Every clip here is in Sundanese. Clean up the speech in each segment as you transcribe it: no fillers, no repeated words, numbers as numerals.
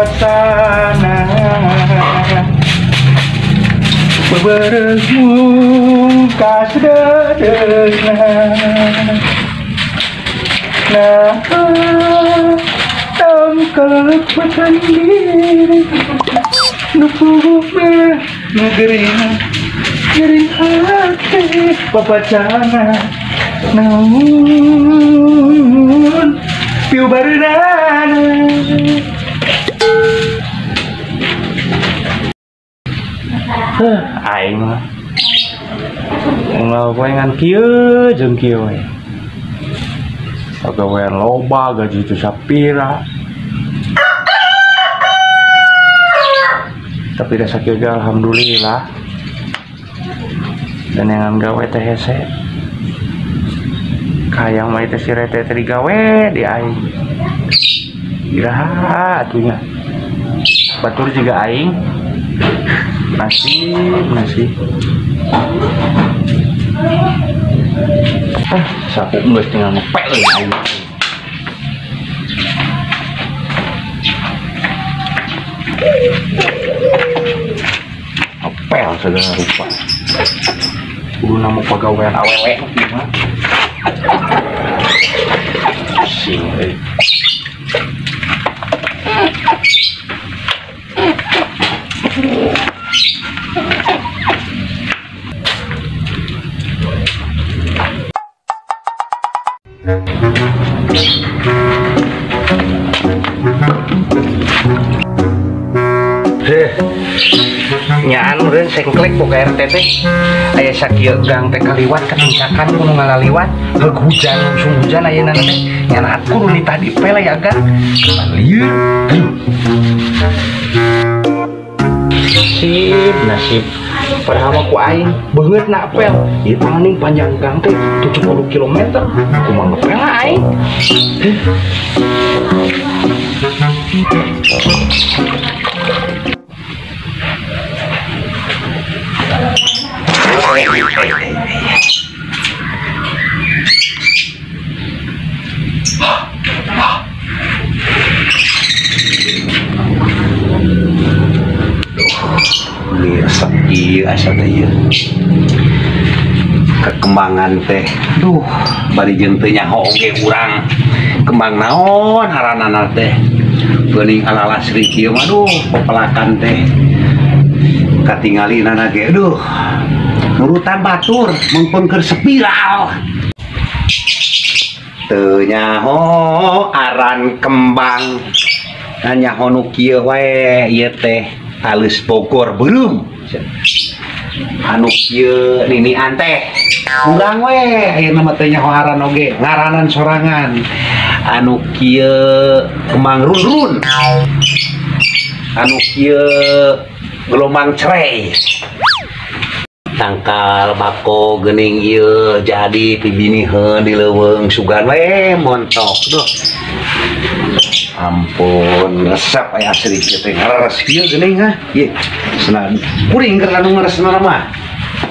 rasana beberemu kasdadesna nah tangkel sendiri nupuh negeri gering hati papacana namun piu barenana. Aing mah ngapain ngan kieu jeung kieu we. Pagawean loba gaji teu sapira. Tapi da sakieu ge alhamdulillah. Dan yang gawe teh hese. Kayang mah teh si rete teh digawe di aing. Iraha atuh nya. Batur juga aing. Nasib, nasib. Sapu geus tinggal ngepek euy aing. Ngepel segala rupa. Kudu namu pagawean awewe mah. Pusing euy. Nyaan meureun sengklek boga RT teh aya sakieu gang teh kaliwat katincakan kudu ngalaliwat heug hujan langsung hujan ayeuna teh nyana kudu nitah dipele ya gang lieur aduh nasib nasib padahal mah ku aing beungeut na pel ieu paling panjang gang teh 70 km kumaha ngepel aing. Asa teh ieu kekembangan teh duh bari jeung teu nyaho oge urang kembang naon haranana teh geuning ala-ala sri kieu mah duh pepelakan teh katingalinana ge aduh nurutan batur mungpun keur spiral teu nyaho aran kembang nyaho nu kieu wae ieu teh alus Bogor beureum anu kieu ninian teh urang we ayeuna mah teh nyaho aran oge ngaranan sorangan anu kieu kembang run-run anu kieu gelombang cerai tangkal bako geuning ieu jadi pibiniheun di leuweung sugan we montok duh ampun resep aya asli kieu teh ngareres kieu geuning ha ieu cenah kuring keur anu ngaresna mah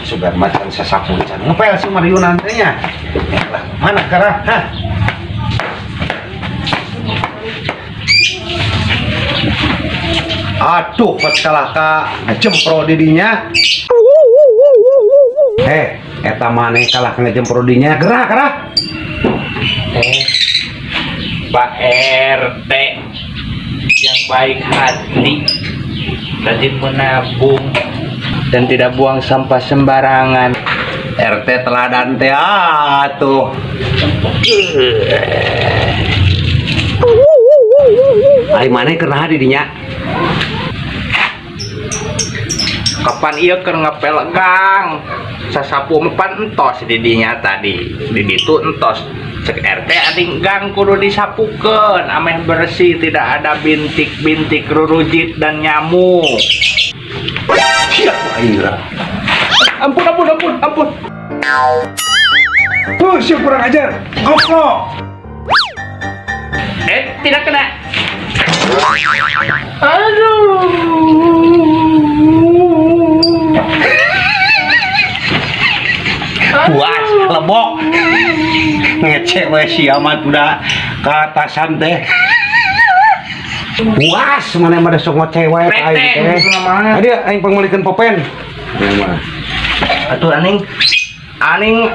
sugan macan sasapu can ngepel si Mariunan teh nya lah mana karah ha aduh pat kalah ka ngejempro didinya eta maneh kalah ngejempro dinya gerak gerak Pak RT yang baik hati, rajin menabung dan tidak buang sampah sembarangan. RT teladan teh atuh. Ari maneh keur naha di dinya? Kapan ieu keur ngepel gang? Sasapu mepan entos di dinya tadi. Di ditu entos. Cek RT aing gang kudu disapukeun ameh bersih tidak ada bintik-bintik rurujit dan nyamuk. Siap aing ra. Ampun ampun ampun ampun. Tuh, siap kurang ajar. Goblok. Tidak kena. Aduh. Puas, lebok. Ngecek we si amat udah ke atasan teh. Puas maneh mah sok ngoceh wae ka aing teh. Adi aing pangmeulikeun popen. Ieu mah. Atuh aning aning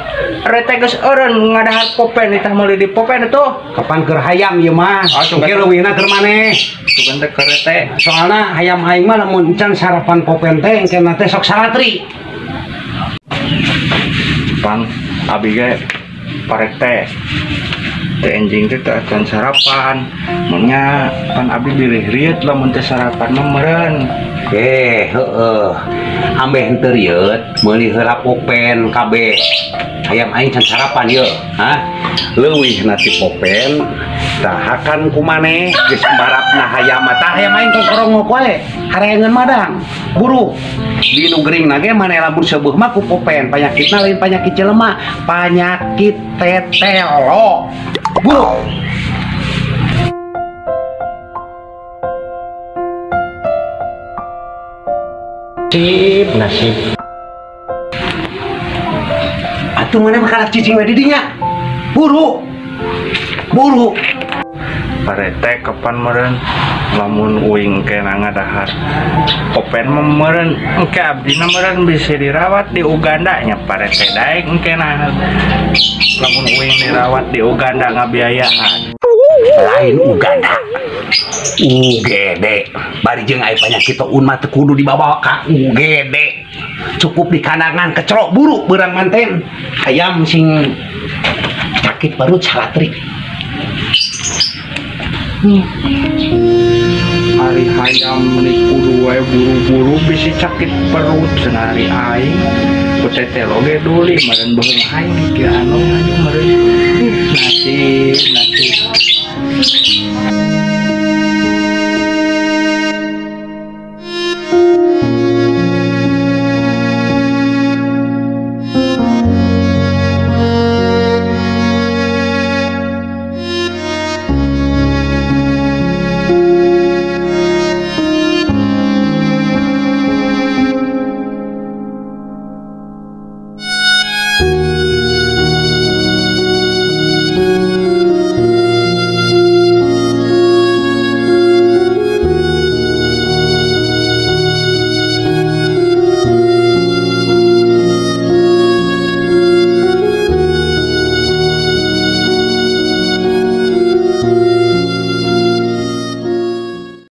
rete geus eureun ngadahar popen ditah meuli di popen atuh. Kapan keur hayam ieu mah? Oh, Engke leuwihna keur maneh. Sugan teh keur rete. Soalna hayam aing mah lamun encan sarapan popen teh engke teh sok salatri. Pan abi ge parete. Teh enjing teh teu acan sarapan. Mun nya pan abi bilih rieut lamun teh sarapan mah meureun. Heeh. Ambeh henteu rieut, meuli heula popen kabeh. Hayam aing can sarapan ieu, hah? Leuwihna ti popen, tahakan ku maneh geus barapna hayam mah. Tah hayam aing kongkorongok wae, hareangeun madang. Buru. Di nu geuringna ge maneh lamun seubeuh mah ku popen, panyakitna lain panyakit jelema, panyakit tetelo. Buru. Nasib, nasib. Atuh mana makalah cicing we di dinya? Buru. Buru. Parete kapan meureun lamun uing kena ngadahar. Popen mah meureun engke abdina meureun bisa dirawat di Uganda nya parete daek engke na. Lamun uing dirawat di Uganda ngabiayaan. Lain Uganda. UGD. Bari jeung aya penyakit taun mah teu kudu dibawa ka UGD. Cukup di kandangan kecerok buru beurang manten. Hayam sing sakit perut salatri. Ari hayam ni kudu wae buru-buru bisi sakit perut cenah ari aing. Ku tetelo ge duli meureun beuheung aing kieu anu meureun.